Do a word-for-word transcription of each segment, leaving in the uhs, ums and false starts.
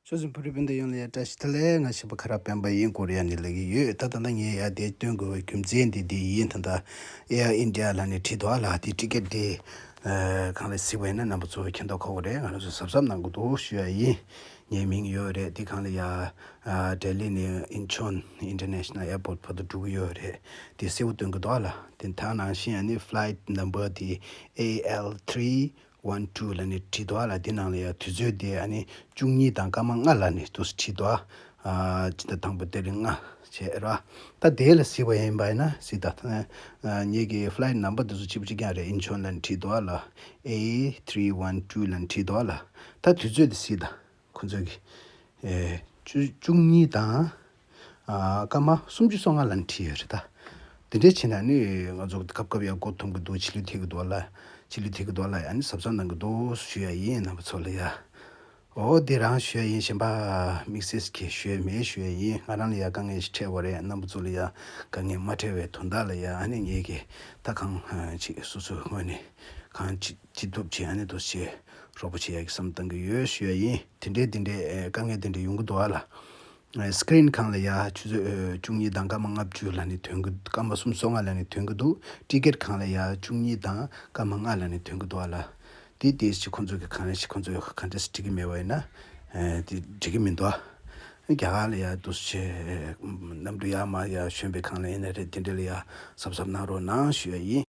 ཆོས་སྲིད་བོད་རིགས་སྤུན་ཟླ་ཡོངས་ལ་ཡ་བཀྲ་ཤིས་བདེ་ལེགས། ང་གཞས་པ་ཁ་རག་སྤེན་པ་ཡིན། ཀོ་རི་ཡ་ནས་ལབ་ཀྱི་ཡོད། ད་ད་ལྟ་ངས་ཡ་དེ་སྟོན་དགོས་པའི་རྒྱུ་མཚན་དེ་འདི་ཡིན། ད་ལྟ་Air India ལབ་ནས་བྲིས་འདུག་ཨ་ལ། དེ་ཊི་ཀེ་ཊི་དེ་ཨ་གང་ལ་གཟིགས་པ་ཡིན་ན་རྣམ་པ་ཚོ་མཁྱེན་མདོག་ཁ་པོ་རེད། ང་རང་ཚོ་གཟབ་གཟབ་གནང་དགོས་འདུག་ཞུ་ཡ་ཡིན། ངའི་མིང་ཡོད་རེད། དེ་གང་ལ་ཡ་ཨ་ལྡི་ལི་ནས་ཨིན་ཆོན་International Airport བར་དུ་འགྲོ་གི་ཡོད་རེད། དེ་གསལ་པོ་སྟོན་གི་འདུག་ཨ་ལ། དེ་ད་ནང་བཞིན་ཨ་ནི་flight number དེ A L three one two ལབ་ནས་བྲིས་འདུག་ཨ་ལ། དེ་ནང་ལ་ཡ་དུས་ཚོད་དེ་ཨ་ནི་བཅུ་གཉིས་དང་སྐར་མ་ལྔ་ལབ་ནས་དུ་བྲིས་འདུག་ཨ། ཨ་སྤྱི་ཟླ་དང་པོ་ཏ་རིག་ལྔ་བྱས་ར། ད་དེ་ལ་གཟིགས་པ་ཡིན་པ་ཡིན་ན་གཟིགས་ད། ཨ་ངེད་ཀྱི་flight number དེ་ཚོ་གཅིག་པ་གཅིག་རྐྱང་རེད། ཨིན་ཆོན་ལབ་ནས་བྲིས་འདུག་ཨ་ལ། A three one two ལབ་ནས་བྲིས་འདུག་ཨ་ལ། ད་དུས་ཚོད་དེ་གཟིགས་ད། ཁོ་ཚོས་ཀྱི་ཨེ་བཅུ་བཅུ་གཉིས་དང་ཨ་སྐར་མ་སུམ་ཅུ་སོ་ལྔ་ལབ་ནས་བྲིས་ཡོད་རེད་ད། དེ་འདྲས་བྱས་ན་ནི་ང་ཚོ་སྐབས་སྐབས་ཡ་མགོ་འཐོམ་གི་འདུག་ཕྱི་ལུས་ཐེབས་གི་འདུག་ལ། ཕྱི་ལུས་ཐེབས་གི་འདུག་ལ། ཡ་ནི་གཟབ་གཟབ་གནང་གི་འདུག་ཞུ་ཡ་ཡིན། རྣམ་པ་ཚོ་ལ་ཡ། འོ་དེ་རང་ཞུ་ཡ་ཡིན། གཞན་པ་དམིགས་བསལ་གྱི་ཞུ་ཡ་མེད། ཞུ་ཡ་ཡིན། ང་རང་ལ་ཡ་དཀའ་ངལ་ཞིག་འཕྲད་པ་རེད། རྣམ་པ་ཚོ་ལ་ཡ་དཀའ་ངལ་མ་འཕྲད་པའི་དོན་དག་ལ་ཡ་ཨ་ནི་ངེད་ཀྱི་ད་གང་ཅིག་སོ་སོའི་ངོས་ནས་གང་ཅིག་ཅི་ཐུབ་ཅིག་ཨ་ནི་དུ་ཆེ་རོགས་པ་བྱེད་ཡ་གི་བསམ་བཏང་གི་ཡོད་ཞུ་ཡ་ཡིན། དེ་འདྲའི་དེ་འདྲའི་ཨེ་དཀའ་ངལ་དེ་འདྲ་ཡོང་གི་འདུག་ཨ་ལ། ཨེ་སི་ཀི་རིན་སྒང་ལ་ཡ་ཆུ་ཚོད་ཨེ་བཅུ་གཉིས་དང་སྐར་མ་ལྔ་བཅུ་ལབ་ནས་ཐོན་གི། སྐར་མ་སུམ་ཅུ་སོ་ལྔ་ལབ་ནས་ཐོན་གི་འདུག་ཊི་ཀེ་ཊི་སྒང་ལ་ཡ་བཅུ་གཉིས་དང་སྐར་མ་ལྔ་ལབ་ནས་ཐོན་གི་འདུག་ཨ་ལ། དེ་དེ་ཅི་ཁོང་ཚོ་གི་གང་རེད་ཅི་ཁོང་ཚོ་ག་འདྲས་འགྲིག་གི་མེད་པ་ཡིན་ན། ཨེ་དེ་འགྲིག་གི་མི་འདུག་ཨ། རྒྱ་གར་ལ་ཡ་འདུག་སེ་གནམ་གྲུ་ཡར་མར་ཡ་ཞོན་པའི་སྒང་ལ་ཡིན་ན་རེད། དེ་འདྲ་ལ་ཡ་གཟབ་གཟབ་གནང་རོགས་གནང་ཞུ་ཡ་ཡིན།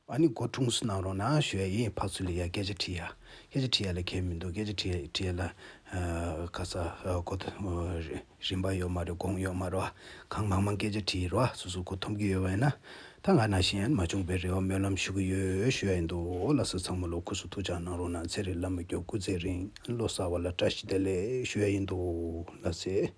ཨ་ནི་སྒོ་ཕྲུགས་གནང་རོགས་གནང་ཞུ་ཡ་ཡིན། ཕར་ཚུར་ལ་ཡ་སྐད་ཆ་དྲི་ཡ། སྐད་ཆ་དྲི་ཡ་ལ་ཁྱད་མི་འདུག་སྐད་ཆ་དྲི་ཡ་དྲི་ཡ་ལ་ཨ་ག་ས་ཨ་སྒོ་ད་རིམ་པ་ཡོད་མ་རེད། གོང་ཡོད་མ་རེད་བ། གང་མང་མང་སྐད་ཆ་དྲི་ཡ་རེད་བ། སོ་སོ་མགོ་འཐོམ་གི་ཡོད་པ་ཡིན་ན། ད་ང་ནང་བཞིན་ཡང་མ་བྱུང་པའི་རེ་བ་སྨོན་ལམ་ཞུ་གི་ཡོད་ཞུ་ཡ་ཡིན་འདུག་ལགས་སོ། ཚང་མ་ལ་སྐུ་གཟུགས་ཐུགས་ཅག་གནང་རོགས་གནང་། ཚེ་རིང་ལྷ་མོ་མགྱོགས་སྐུ་ཚེ་རིང་། ལོ་གསར་པ་ལ་བཀྲ་ཤིས་བདེ་ལེགས་ཞུ་ཡ་ཡིན་འདུག་ལགས་སེ།